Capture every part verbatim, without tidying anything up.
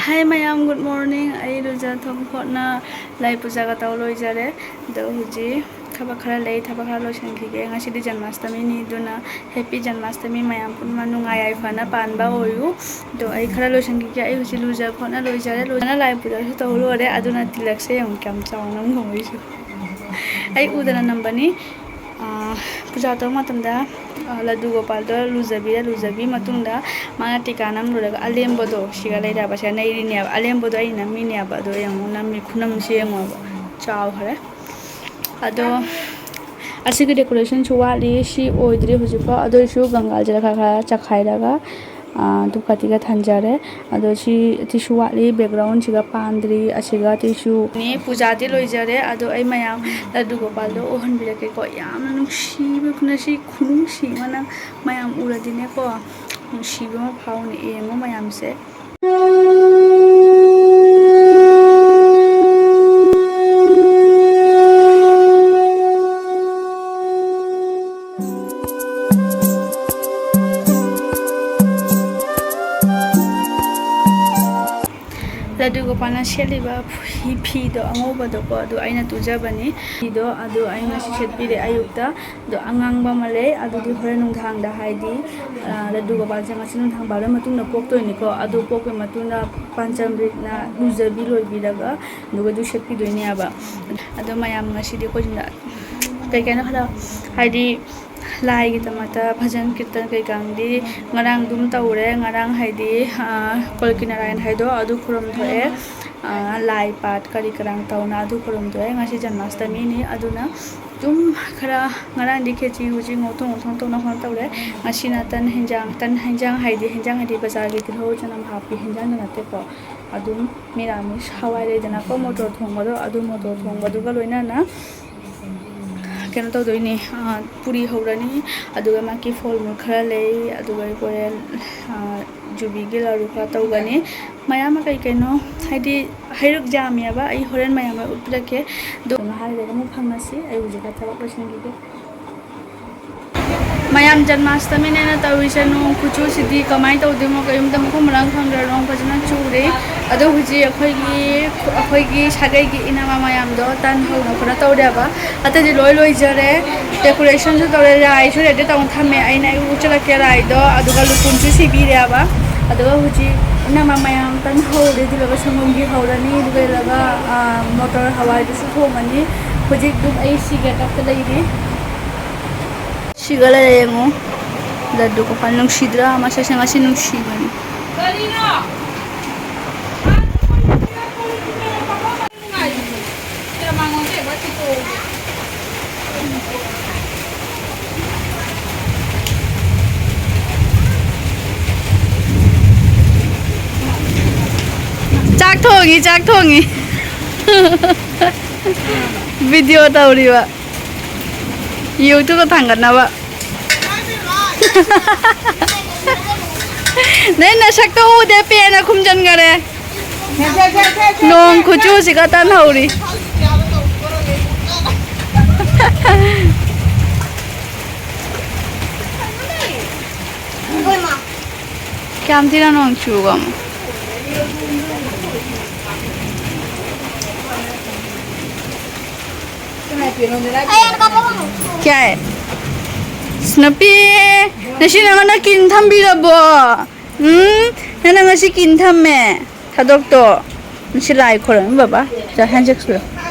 Hi ꯃꯌꯥꯝ, good morning. ꯑꯩ ꯂꯨꯖꯊꯣꯛ ꯈꯣꯠꯅ ꯂꯥꯏ ꯄꯨꯖꯥꯒ ꯇꯧ ꯂꯣꯏꯖꯔꯦ꯫ ꯑꯗꯣ ꯍꯧꯖꯤꯛ ꯊꯕꯛ ꯈꯔ ꯂꯩ, ꯊꯕꯛ ꯈꯔ ꯂꯣꯏꯁꯤꯟꯈꯤꯒꯦ꯫ ꯉꯁꯤꯗꯤ ꯖꯟꯃꯥꯁꯇꯃꯤꯅꯤ, ꯑꯗꯨꯅ happy ꯖꯟꯃꯥꯁꯇꯃꯤ꯫ ꯃꯌꯥꯝ ꯄꯨꯝꯅꯃꯛ ꯅꯨꯡꯉꯥꯏ ꯌꯥꯏꯐꯅ ꯄꯥꯟꯕ ꯑꯣꯏꯌꯨ꯫ ꯑꯗꯣ ꯑꯩ ꯈꯔ ꯂꯣꯏꯁꯤꯟꯈꯤꯒꯦ꯫ ꯑꯩ ꯍꯧꯖꯤꯛ ꯂꯨꯖ ꯈꯣꯠꯅ ꯂꯣꯏꯖꯔꯦ꯫ ꯂꯣꯏꯅ ꯂꯥꯏ ꯄꯨꯖꯥꯁꯨ ꯇꯧ ꯂꯣꯏꯔꯦ꯫ ꯑꯗꯨꯅ ꯇꯤꯂꯛꯁꯦ ꯌꯦꯡꯉꯨ ꯀꯌꯥꯝ ꯆꯥꯎꯅ ꯑꯃ ꯉꯧꯔꯤꯁꯨ꯫ ꯑꯩ ꯎꯗꯅ ꯅꯝꯕꯅꯤ꯫ ꯑꯥ, ꯄꯨꯖꯥ ꯇꯧꯕ ꯃꯇꯝꯗ, ꯑꯥ, ꯂꯗꯨ ꯒꯣꯄꯥꯜꯗꯣ ꯂꯨꯖꯕꯤꯔꯦ꯫ ꯂꯨꯖꯕꯤ ꯃꯇꯨꯡꯗ ꯃꯥꯅ ꯇꯤꯀꯥ ꯅꯝꯂꯨꯔꯒ ꯑꯂꯦꯝꯕꯗꯣ ꯁꯤꯒ ꯂꯩꯔꯦꯕ, ꯁꯤꯒ ꯅꯩꯔꯤꯅꯦꯕ꯫ ꯑꯂꯦꯝꯕꯗꯣ ꯑꯩ ꯅꯝꯃꯤꯅꯦꯕ꯫ ꯑꯗꯣ ꯌꯦꯡꯉꯨ, ꯅꯝꯃꯤ ꯈꯨꯅꯝꯁꯤ ꯌꯦꯡꯉꯣꯕ, ꯆꯥꯎꯈ꯭ꯔꯦ꯫ ꯑꯗꯣ ꯑꯁꯤꯒꯤ decorationꯁꯨ ꯋꯥꯠꯂꯤ, ꯁꯤ ꯑꯣꯏꯗ꯭ꯔꯤ ꯍꯧꯖꯤꯛꯐꯥꯎ꯫ ꯑꯗꯨ ꯑꯣꯏꯔꯁꯨ ꯒꯪꯒꯥꯖꯜ ꯈꯔ ꯈꯔ ꯆꯈꯥꯏꯔꯒ, ꯑꯥ, ꯙꯨꯞꯀꯥꯇꯤꯒ ꯊꯥꯟꯖꯔꯦ꯫ ꯑꯗꯣ ꯁꯤ, ꯁꯤꯁꯨ ꯋꯥꯠꯂꯤ, backgroundꯁꯤꯒ ꯄꯥꯟꯗ꯭ꯔꯤ, ꯑꯁꯤꯒ ꯁꯤꯁꯨ꯫ ꯄꯨꯖꯥꯗꯤ ꯂꯣꯏꯖꯔꯦ꯫ ꯑꯗꯣ ꯑꯩ ꯃꯌꯥꯝ ꯂꯗꯨ ꯒꯣꯄꯥꯜꯗꯣ ꯎꯍꯟꯕꯤꯔꯛꯀꯦꯀꯣ꯫ ꯌꯥꯝꯅ ꯅꯨꯡꯁꯤꯕ ꯈꯨꯅꯁꯤ, ꯈꯨꯅꯨꯡꯁꯤ ꯑꯃꯅ ꯃꯌꯥꯝ ꯎꯔꯗꯤꯅꯦꯀꯣ, ꯅꯨꯡꯁꯤꯕ ꯑꯃ ꯐꯥꯎꯅꯤ꯫ ꯌꯦꯡꯉꯣ ꯃꯌꯥꯝꯁꯦ꯫ ꯂꯗꯨ ꯒꯣꯄꯥꯜꯅ ꯁꯦꯠꯂꯤꯕ ꯐꯤ, ꯐꯤꯗꯣ ꯑꯉꯧꯕꯗꯣꯀꯣ, ꯑꯗꯨ ꯑꯩꯅ ꯇꯨꯖꯕꯅꯤ꯫ ꯐꯤꯗꯣ ꯑꯗꯨ ꯑꯩ ꯉꯁꯤ ꯁꯦꯠꯄꯤꯔꯦ ꯑꯌꯨꯛꯇ꯫ ꯑꯗꯣ ꯑꯉꯥꯡꯕ ꯑꯃ ꯂꯩ, ꯑꯗꯨꯗꯤ ꯍꯣꯔꯦꯟ ꯅꯨꯡꯗꯥꯡꯗ, ꯍꯥꯏꯗꯤ, ꯑ, ꯂꯗꯨ ꯒꯣꯄꯥꯜꯁꯦ ꯉꯁꯤ ꯅꯨꯡꯗꯥꯡ ꯕꯥꯔꯣ ꯃꯇꯨꯡꯗ ꯄꯣꯛꯇꯣꯏꯅꯤꯀꯣ꯫ ꯑꯗꯨ ꯄꯣꯛꯄ ꯃꯇꯨꯡꯗ ꯄꯥꯟꯆꯥꯃ꯭ꯔꯤꯠꯅ ꯂꯨꯖꯕꯤ ꯂꯣꯏꯕꯤꯔꯒ ꯑꯗꯨꯒ ꯑꯗꯨ ꯁꯦꯠꯄꯤꯗꯣꯏꯅꯦꯕ꯫ ꯑꯗꯣ ꯃꯌꯥꯝ ꯉꯁꯤꯗꯤ ꯑꯩꯈꯣꯏ ꯁꯤꯗ ꯀꯩ ꯀꯩꯅꯣ ꯈꯔ, ꯍꯥꯏꯗꯤ, ꯂꯥꯏꯒꯤꯗꯃꯛꯇ ꯚꯖꯟ ꯀꯤꯔꯇꯟ ꯀꯩꯀꯥꯡꯗꯤ ꯉꯔꯥꯡ ꯑꯗꯨꯝ ꯇꯧꯔꯦ꯫ ꯉꯔꯥꯡ, ꯍꯥꯏꯗꯤ, ꯑ, ꯀꯜꯀꯤ ꯅꯥꯔꯥꯌꯟ ꯍꯥꯏꯗꯣ ꯑꯗꯨ ꯈꯨꯔꯨꯝꯊꯣꯛꯑꯦ꯫ ꯑ, ꯂꯥꯏ ꯄꯥꯠ ꯀꯔꯤ ꯀꯔꯥꯡ ꯇꯧꯅ ꯑꯗꯨ ꯈꯨꯔꯨꯝꯊꯣꯛꯑꯦ꯫ ꯉꯁꯤ ꯖꯟꯃꯥꯁꯇꯃꯤꯅꯤ, ꯑꯗꯨꯅ ꯑꯗꯨꯝ ꯈꯔ ꯉꯔꯥꯡꯗꯤ ꯈꯦꯆꯤ ꯍꯧꯖꯤꯛ ꯉꯧꯊꯣꯛ ꯉꯧꯊꯣꯛ ꯇꯧꯅ ꯈꯣꯠꯅ ꯇꯧꯔꯦ꯫ ꯉꯁꯤꯅ ꯇꯟ ꯍꯦꯟꯖꯥꯡ, ꯇꯟ ꯍꯦꯟꯖꯥꯡ ꯍꯥꯏꯗꯤ, ꯍꯦꯟꯖꯥꯡ ꯍꯥꯏꯗꯤ ꯕꯖꯥꯔꯒꯤ ꯇꯤꯜꯍꯧ ꯆꯅꯝ ꯍꯥꯞꯄꯤ ꯍꯦꯟꯖꯥꯡꯗꯣ ꯅꯠꯇꯦꯀꯣ꯫ ꯑꯗꯨꯝ ꯃꯤꯔꯥꯃꯤꯁ ꯍꯋꯥꯏ ꯂꯩꯗꯅꯀꯣ, ꯃꯣꯇꯣꯔ ꯊꯣꯡꯕꯗꯣ, ꯑꯗꯨ ꯃꯣꯇꯣꯔ ꯊꯣꯡꯕꯗꯨꯒ ꯂꯣꯏꯅꯅ ꯀꯩꯅꯣ ꯇꯧꯗꯣꯏꯅꯤ, ꯑ, ꯄꯨꯔꯤ ꯍꯧꯔꯅꯤ꯫ ꯑꯗꯨꯒ ꯃꯥꯒꯤ ꯐꯣꯜ ꯃꯨꯜ ꯈꯔ ꯂꯩ, ꯑꯗꯨꯒ ꯑꯩꯈꯣꯏ, ꯑ, ꯖꯨꯕꯤꯒꯤ ꯂꯥꯔꯨ ꯈꯔ ꯇꯧꯒꯅꯤ꯫ ꯃꯌꯥꯝ ꯑꯃ ꯀꯩ ꯀꯩꯅꯣ, ꯍꯥꯏꯗꯤ ꯍꯩꯔꯨꯛ ꯌꯥꯝꯃꯦꯕ, ꯑꯩ ꯍꯣꯔꯦꯟ ꯃꯌꯥꯝ ꯑꯃ ꯎꯠꯄꯤꯔꯛꯀꯦ꯫ ꯑꯗꯣ ꯉꯥꯏꯍꯥꯛ ꯂꯩꯔꯒ ꯑꯃꯨꯛ ꯐꯪꯉꯁꯤ꯫ ꯑꯩ ꯍꯧꯖꯤꯛ ꯊꯕꯛ ꯂꯣꯏꯁꯤꯟꯈꯤꯒꯦ꯫ ꯃꯌꯥꯝ ꯖꯟꯃꯥꯁꯇꯃꯤꯅꯦꯅ ꯇꯧꯔꯤꯁꯦ꯫ ꯅꯣꯡ ꯈꯨꯆꯨꯁꯤꯗꯤ ꯀꯃꯥꯏꯅ ꯇꯧꯗꯣꯏꯅꯣ? ꯀꯔꯤꯝꯇ ꯃꯐꯝ ꯃꯔꯥꯡ ꯈꯪꯗ꯭ꯔꯦ꯫ ꯅꯣꯡ ꯐꯖꯅ ꯆꯨꯔꯦ꯫ ꯑꯗꯣ ꯍꯧꯖꯤꯛ ꯑꯩꯈꯣꯏꯒꯤ ꯑꯩꯈꯣꯏꯒꯤ ꯁꯥꯒꯩꯒꯤ ꯏꯅꯃ ꯃꯌꯥꯝꯗꯣ ꯇꯟ ꯍꯧꯅ ꯈꯣꯠꯅ ꯇꯧꯔꯦꯕ꯫ ꯑꯇꯩꯗꯤ ꯂꯣꯏ ꯂꯣꯏꯖꯔꯦ꯫ ꯗꯦꯀꯣꯔꯦꯁꯟꯁꯨ ꯇꯧꯔꯦ, ꯂꯥꯏꯁꯨ ꯔꯦꯗꯤ ꯇꯧꯅ ꯊꯝꯃꯦ꯫ ꯑꯩꯅ ꯑꯩ ꯎꯠꯆꯔꯛꯀꯦ ꯂꯥꯏꯗꯣ꯫ ꯑꯗꯨꯒ ꯂꯨꯀꯨꯝꯁꯨ ꯁꯤꯕꯤꯔꯦꯕ꯫ ꯑꯗꯨꯒ ꯍꯧꯖꯤꯛ ꯏꯅꯃ ꯃꯌꯥꯝ ꯇꯟ ꯍꯧꯔꯦ꯫ ꯑꯗꯨꯒ ꯁꯪꯒꯣꯝꯒꯤ ꯍꯧꯔꯅꯤ꯫ ꯑꯗꯨꯒ ꯂꯣꯏꯔꯒ, ꯑ, ꯃꯣꯇꯣꯔ ꯍꯋꯥꯏꯗꯨꯁꯨ ꯊꯣꯡꯉꯅꯤ꯫ ꯍꯧꯖꯤꯛ ꯑꯗꯨꯝ ꯑꯩ ꯁꯤꯒꯦ ꯇꯞꯇ ꯂꯩꯔꯤ꯫ ꯁꯤꯒ ꯂꯩꯔꯦ ꯌꯦꯡꯉꯨ꯫ ꯂꯗꯨ ꯀꯣꯄꯥ ꯅꯨꯡꯁꯤꯗ꯭ꯔꯥ? ꯃꯁꯛꯁꯦ ꯉꯁꯤ ꯅꯨꯡꯁꯤꯕꯅꯤ꯫ ꯆꯥꯛ ꯊꯣꯡꯉꯤ, ꯆꯥꯛ ꯊꯣꯡꯉꯤ꯫ ꯚꯤꯗꯤꯑꯣ ꯇꯧꯔꯤꯕ꯫ YouTube ꯊꯥꯡꯒꯠꯅꯕ꯫ ꯅꯪ ꯅꯁꯛꯇꯣ ꯎꯗꯦ, ꯄꯦꯟꯅ ꯈꯨꯝꯖꯟꯈꯔꯦ꯫ ꯅꯣꯡ ꯈꯨꯆꯨꯁꯤꯒ ꯇꯟꯍꯧꯔꯤ꯫ ꯀꯌꯥꯝ ꯊꯤꯅ ꯅꯣꯡ ꯆꯨꯕ ꯑꯃ꯫ ꯀꯌꯥ ꯍꯥꯏ? ꯅꯨꯄꯤ, ꯉꯁꯤ ꯅꯪꯅ ꯀꯤꯟ ꯊꯝꯕꯤꯔꯕꯣ? ꯎꯝ, ꯅꯪꯅ ꯉꯁꯤ ꯀꯤꯟ ꯊꯝꯃꯦ꯫ ꯊꯥꯗꯣꯛꯇꯣ꯫ ꯉꯁꯤ ꯂꯥꯏ ꯈꯣꯏꯔꯝꯃꯤ ꯕꯕꯥ꯫ ꯆꯥ, ꯍꯦꯟꯖꯦꯛ ꯁꯨꯔꯣ꯫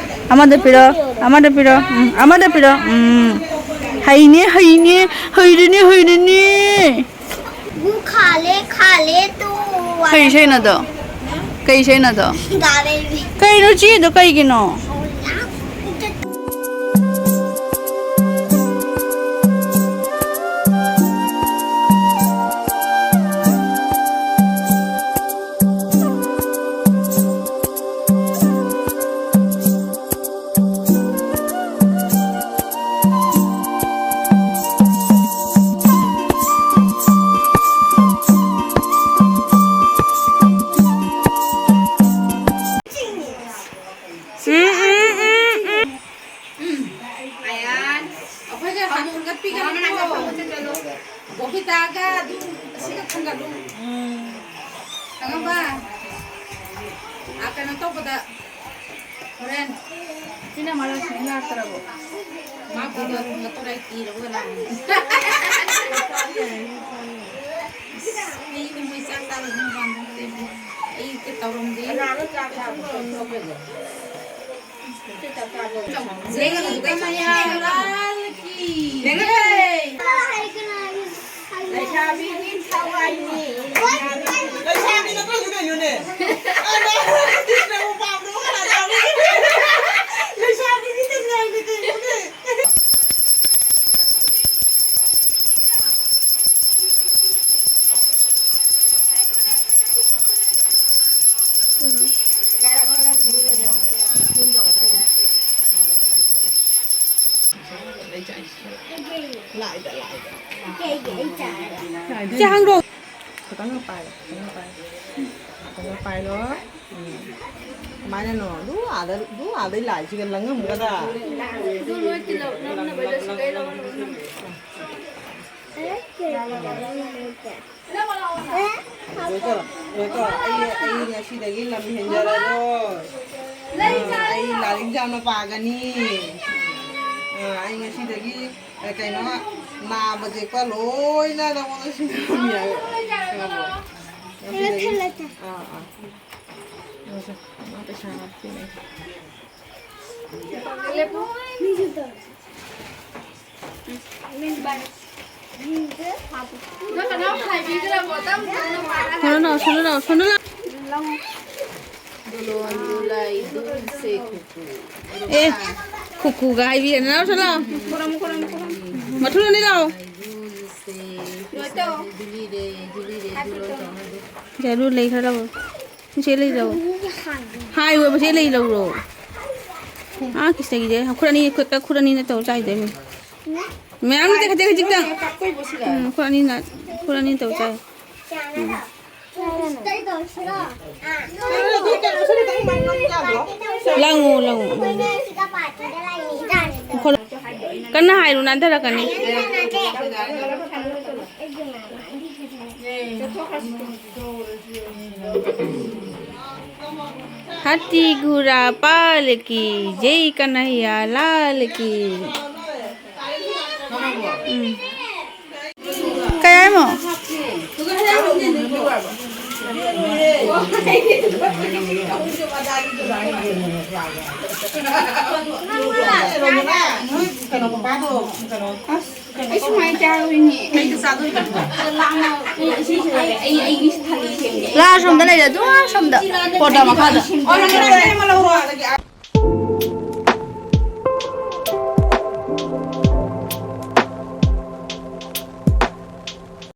ꯑꯃꯗ ꯄꯤꯔꯣ, ꯑꯃꯗ ꯄꯤꯔꯣ, ꯎꯝ, ꯑꯃꯗ ꯄꯤꯔꯣ, ꯎꯝ꯫ ꯍꯩꯅꯦ, ꯍꯩꯅꯦ, ꯍꯩꯔꯦꯅꯦ, ꯍꯩꯔꯦꯅꯦ꯫ ꯒꯨ ꯈꯥꯂꯦ, ꯈꯥꯂꯦ ꯇꯨ꯫ ꯀꯩ ꯏꯁꯩꯅꯣꯗꯣ? ꯀꯩ ꯏꯁꯩꯅꯣꯗꯣ? ꯗꯥ ꯕꯦꯕꯤ꯫ ꯀꯩꯅꯣ ꯆꯦꯗꯣ ꯀꯩꯒꯤꯅꯣ? ꯎꯝ, ꯎꯝ꯫ ꯑꯥ, ꯀꯩꯅꯣ ꯇꯧꯕꯗ ꯍꯣꯔꯦꯟ ꯁꯤꯅ ꯃꯔꯛꯁꯤꯗꯤ ꯂꯥꯛꯇ꯭ꯔꯕꯣ? ꯃꯥ ꯄꯨꯔꯒ ꯊꯨꯝꯒ ꯇꯣꯔꯥꯏ ꯊꯤꯔꯒ ꯂꯥꯛꯑꯦ꯫ ꯑꯩꯗꯤ ꯃꯣꯏ ꯆꯥꯛ ꯆꯥꯕꯁꯨ ꯃꯄꯥꯟ ꯊꯣꯛꯇꯦ꯫ ꯑꯩ ꯇꯧꯔꯝꯗꯦ꯫ ꯀꯅꯥꯅꯣ ꯆꯥꯛ ꯆꯥꯕ ꯊꯣꯛꯄꯗꯣ? ꯂꯩꯁꯥꯕꯤꯒꯤ ꯊꯋꯥꯏꯅꯤ꯫ ꯂꯩꯁꯥꯕꯤ ꯅꯠꯇ꯭ꯔꯁꯨ ꯀꯩꯅꯣꯅꯦ? ꯂꯩꯁꯥꯕꯤꯒꯤ ꯊꯋꯥꯏꯅꯤ ꯀꯩꯅꯣꯅꯦ? ꯁꯤ ꯍꯥꯡꯗꯣꯛ꯫ ꯈꯤꯇꯪ ꯄꯥꯏꯔꯣ, ꯈꯤꯇꯪ ꯄꯥꯏꯔꯣ꯫ ꯈꯤꯇꯪ ꯄꯥꯏꯔꯣ꯫ ꯎꯝ꯫ ꯀꯃꯥꯏꯅꯅꯣ? ꯑꯗꯨ ꯑꯥꯗ, ꯑꯗꯨ ꯑꯥꯗꯩ ꯂꯥꯛꯏꯁꯤꯒ ꯂꯪꯉꯝꯒꯗ꯫ ꯑꯗꯨ ꯂꯣꯏ ꯇꯤꯜꯍꯧ ꯅꯝꯅꯕ ꯗꯁꯨ ꯀꯩ ꯂꯧꯔ ꯅꯝ-꯫ ꯉꯥꯏꯈꯣ, ꯉꯥꯏꯈꯣ, ꯑꯩ, ꯑꯩ ꯉꯁꯤꯗꯒꯤ ꯂꯝ ꯍꯦꯟꯖꯔꯔꯣꯏ꯫ ꯑꯩ ꯂꯥꯏꯔꯤꯛ ꯌꯥꯝꯅ ꯄꯥꯒꯅꯤ꯫ ꯑ, ꯑꯩ ꯉꯁꯤꯗꯒꯤ, ꯑ, ꯀꯩꯅꯣ, ꯅꯥꯕ ꯌꯦꯛꯄ ꯂꯣꯏꯅ ꯅꯉꯣꯟꯗ ꯁꯤꯟꯅꯔꯝꯃꯤ ꯍꯥꯏꯕ꯫ ꯉꯁꯤꯗꯒꯤ꯫ ꯑꯥ, ꯑꯥ꯫ ꯉꯥꯏꯈꯣ, ꯃꯥ ꯄꯩꯁꯥ ꯍꯥꯞꯇꯣꯏꯅꯦ꯫ ꯁꯣꯝꯗ ꯂꯥꯛꯑꯣ, ꯁꯣꯝꯗ ꯂꯥꯛꯑꯣ, ꯁꯣꯝꯗ ꯂꯥꯛꯑꯣ꯫ ꯑꯦ, ꯈꯨꯀꯨꯒ ꯍꯥꯏꯕꯤꯔꯦ꯫ ꯅꯅꯥꯎ ꯁꯣꯝꯗ ꯂꯥꯛꯑꯣ꯫ ꯃꯊꯨꯔꯅꯤ ꯂꯥꯛꯑꯣ꯫ ꯁꯦ, ꯂꯣꯏ ꯇꯧ꯫ ꯖꯨꯂꯤꯗ, ꯖꯨꯂꯤꯗ, ꯖꯨꯂꯤꯗ ꯇꯧꯅꯗꯦ꯫ ꯖꯥꯂꯨ ꯂꯩ ꯈꯔ ꯂꯧꯔꯣ꯫ ꯁꯦ ꯂꯩ ꯂꯧꯔꯣ꯫ ꯍꯥꯏꯌꯣꯕ, ꯁꯦ ꯂꯩ ꯂꯧꯔꯣ꯫ ꯑꯥ, ꯀꯤꯁꯇꯒꯤꯗꯤ ꯈꯨꯠ ꯑꯅꯤ, ꯈꯨꯠ, ꯈꯨꯠ ꯑꯅꯤꯅ ꯇꯧ ꯆꯥꯏꯗꯣꯏꯅꯤ꯫ ꯃꯌꯥꯝ ꯅꯠꯇꯦ, ꯈꯖꯤꯛ ꯈꯖꯤꯛꯇꯪ꯫ ꯎꯝ, ꯈꯨꯠ ꯑꯅꯤꯅ, ꯈꯨꯠ ꯑꯅꯤꯅ ꯇꯧ ꯆꯥꯏ꯫ ꯎꯝ꯫ ꯂꯪꯉꯨ, ꯂꯪꯉꯨ, ꯂꯪꯉꯨ꯫ ꯀꯟꯅ ꯍꯥꯏꯔꯨ, ꯅꯥꯟꯊꯔꯛꯀꯅꯤ꯫ ꯍꯥꯊꯤ ꯒꯨꯔꯥ ꯄꯥꯜ ꯀꯤ ꯖꯩ, ꯀꯅꯩꯌꯥ ꯂꯥꯜ ꯀꯤ꯫ ꯎꯝ꯫ ꯀꯩ ꯍꯥꯏꯃꯣ? ꯑꯩ ꯁꯨꯃꯥꯏꯅ ꯆꯥꯔꯨꯏꯅꯦ꯫ ꯂꯥ ꯑꯁꯣꯝꯗ ꯂꯩꯔꯦ, ꯑꯗꯨ ꯑꯁꯣꯝꯗ꯫ ꯄꯣꯔꯗꯥ ꯃꯈꯥꯗ꯫